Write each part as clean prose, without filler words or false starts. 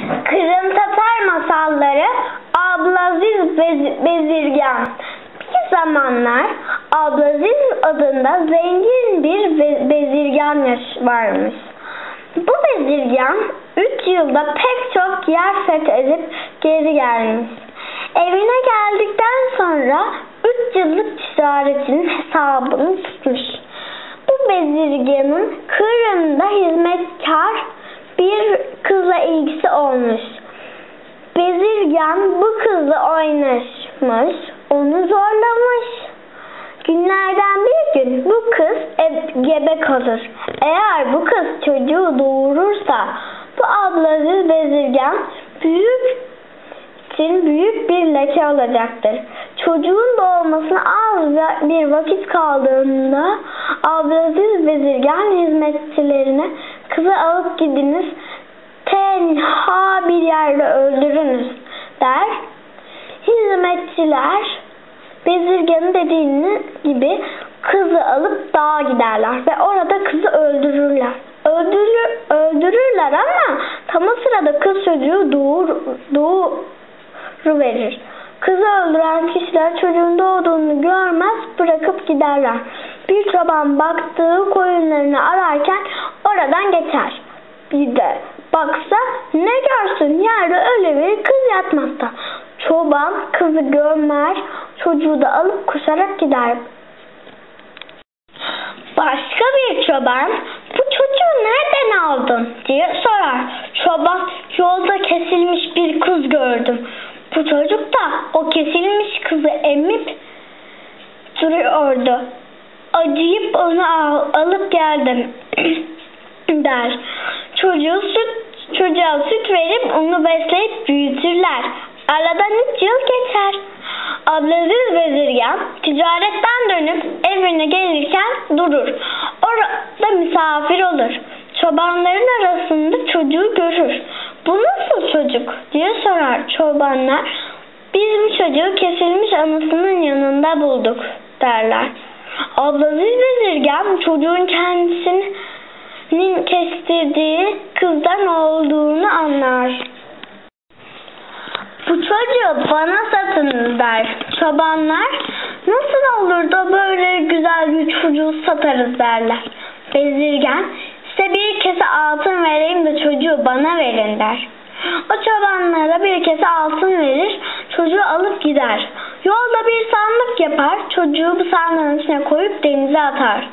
Qırımtatar masalları Ablaziz Bezirgân Bir zamanlar Ablaziz adında zengin bir bezirgân varmış. Bu bezirgân üç yılda pek çoq yer feth etip geri gelmiş. Evine geldikten soñra üç yıllıq ticaretiniñ hesabını tutmış. Bu bezirgânıñ Qırımda hizmetkâr bir qızla ilgisi olmuş. Bezirgân bu qızla oynaşmış, onı zorlamış. Günlerden bir gün bu qız gebe qalır. Eğer bu qız çocuğu doğurursa, bu Ablaziz Bezirgân büyük içün büyük bir leke olacaqtır. Çocuğun doğmasına az bir vakit qaldığında Ablaziz Bezirgân hizmetçilerine qızı alıp gidiñiz, tenha bir yerde öldüriñiz, der. Hizmetçiler Bezirgânıñ dediğini kibi qızı alıp dağa giderler ve orada qızı öldürürler. Öldürürler amma, tam o sırada qız çocuğu doğuruverir. Qızı öldüren kişiler çocuğun doğduğunu körmez, bırakıp giderler. Bir çoban baktığı qoyunlarını ararken oradan geçer. Bir de baqsa, ne körsün, yerde ölü bir qız yatmaqta. Çoban qızı gömer, çocuğu da alıp koşarak gider. Başqa bir çoban, Bu çocuğu nereden aldın? diye sorar. Çoban, Yolda kesilmiş bir qız gördüm. Bu çocuq da o kesilmiş qızı emip duruyordı. Acıyıp onı alıp geldim, der. Çocuğu süt, çocuğa süt verip onı besleyip büyütürler. Aradan üç yıl keçer. Ablaziz Bezirgân ticaretten dönüp evine gelirken durur. Orada misafir olur. Çobanların arasında çocuğu görür. Bu nasıl çocuk? diye sorar. Çobanlar, Biz bu çocuğu kesilmiş anasınıñ yanında buldıq, derler. Ablaziz Bezirgân çocuğun kendisiniñ kestirdiği qızdan olduğunu añlar. Bu çocuğu bana satıñız, der. Çobanlar, Nasıl olur da böyle güzel bir çocuğu satarız, derler. Bezirgân, Size bir kese altın vereyim de çocuğu bana verin, der. O çobanlara bir kese altın verir, çocuğu alıp gider. Yolda bir sandıq yapar, çocuğu bu sandığın içine qoyup denize atar.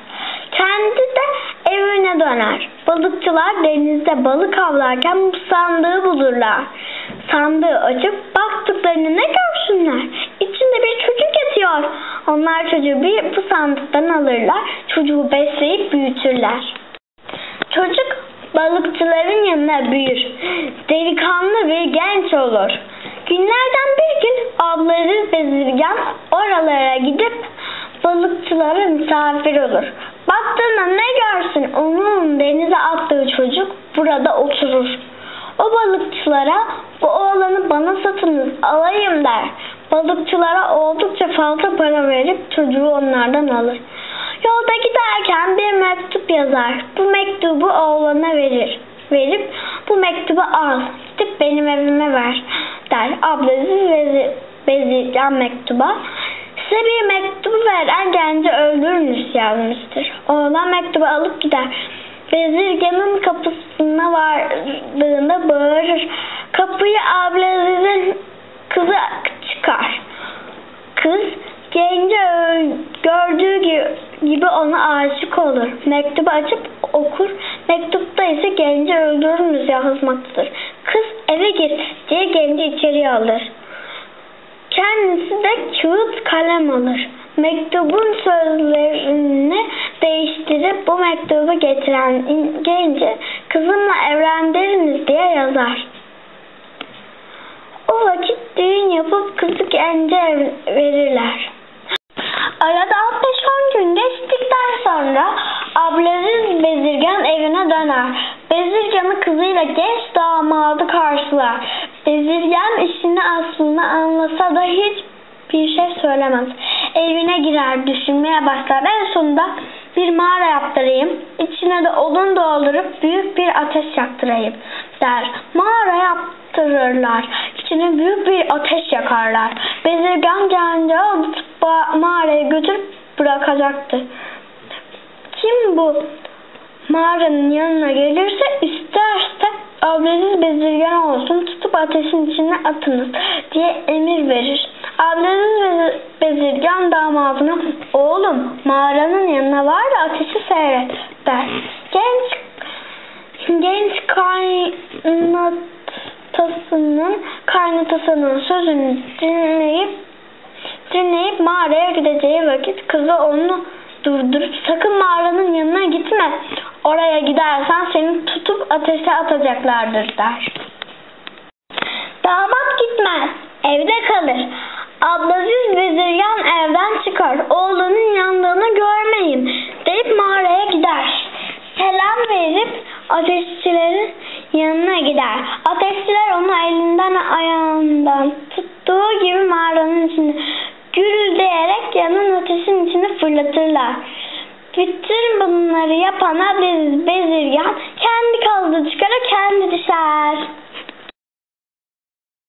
Kendi de evine döner. Balıqçılar denizde balıq avlarken bu sandığı bulurlar. Sandığı açıp baqtıqlarında ne körsünler? İçinde bir çocuk yatıyor. Onlar çocuğu bir bu sandıqtan alırlar, çocuğu besleyip büyütürler. Çocuk balıqçıların yanına büyür, delikanlı bir genç olur. Günlerden bir gün Ablaziz Bezirgân oralara gidip balıqçılara misafir olur. Baqtığında ne görsün, onıñ denize attığı çocuk burada oturur. O balıqçılara, Bu oğlanı bana satıñız, alayım, der. Balıqçılara olduqça fazla para verip çocuğu onlardan alır. Yolda giderken bir mektup yazar. Bu mektubu oğlana verir. Verip, Bu mektubu al, gidip benim evime ver, der. Ablaziz Bezirgân mektuba, Size bir mektubu veren genci öldürüñiz, yazmıştır. Oğlan mektubu alıp gider. Bezirgânıñ qapısına vardığında bağırır, Qapıyı Ablazizniñ qızı çıqar. Qız, genci gördüğü kibi oña aşıq olur. Mektubu açıp oqur, mektupta ise genci öldürüñiz yazılmaqtadır. Qız, Eve gir, diye genci içeriye alır. Kendisi de kâğıt, qalem alır. Mektubun sözlerini değiştirip bu mektubu getiren genci qızımla evlendiriñiz diye yazar. O vakit düğün yapıp qızı gence verirler. Aradan beş-on kün geçtikten soñra Ablaziz Bezirgân evine döner. Bezirgânı qızıyla genç damadı qarşılar. Bezirgân işini aslını añlasa da hiç bir şey söylemez. Evine girer, düşünmeye başlar. En sonunda bir mağara yaptırayım, içine de odun doldurıp büyük bir ateş yaqtırayım, der. Mağara yaptırır. yaptırırlar. İçine büyük bir ateş yakarlar. Bezirgan genci alıp mağaraya götürüp bırakacaktır. Kim bu mağaranın yanına gelirse, isterse Ablaziz Bezirgan olsun, tutup ateşin içine atınız, diye emir verir. Ablaziz Bezirgan damadına, Oğlum, mağaranın yanına var da ateşi seyret, der. Genç genç kaynatasının kaynatasının sözünü dinleyip dinleyip mağaraya gideceği vakit kızı onu durdurup sakın mağaranın yanına gitme. Oraya gidersen seni tutup ateşe atacaklardır der. Damat gitmez, evde kalır. Ablaziz Bezirgan evden çıkar. Oğlunun yandığını görmeyeyim deyip mağaraya gider. Selam verip ateşçilerin yanına gider. Ateşçiler onu elinden ayağından tuttuğu gibi mağaranın içine gürüldeyerek yanan ateşin içine fırlatırlar. Bütün bunları yapan Ablaziz Bezirgan.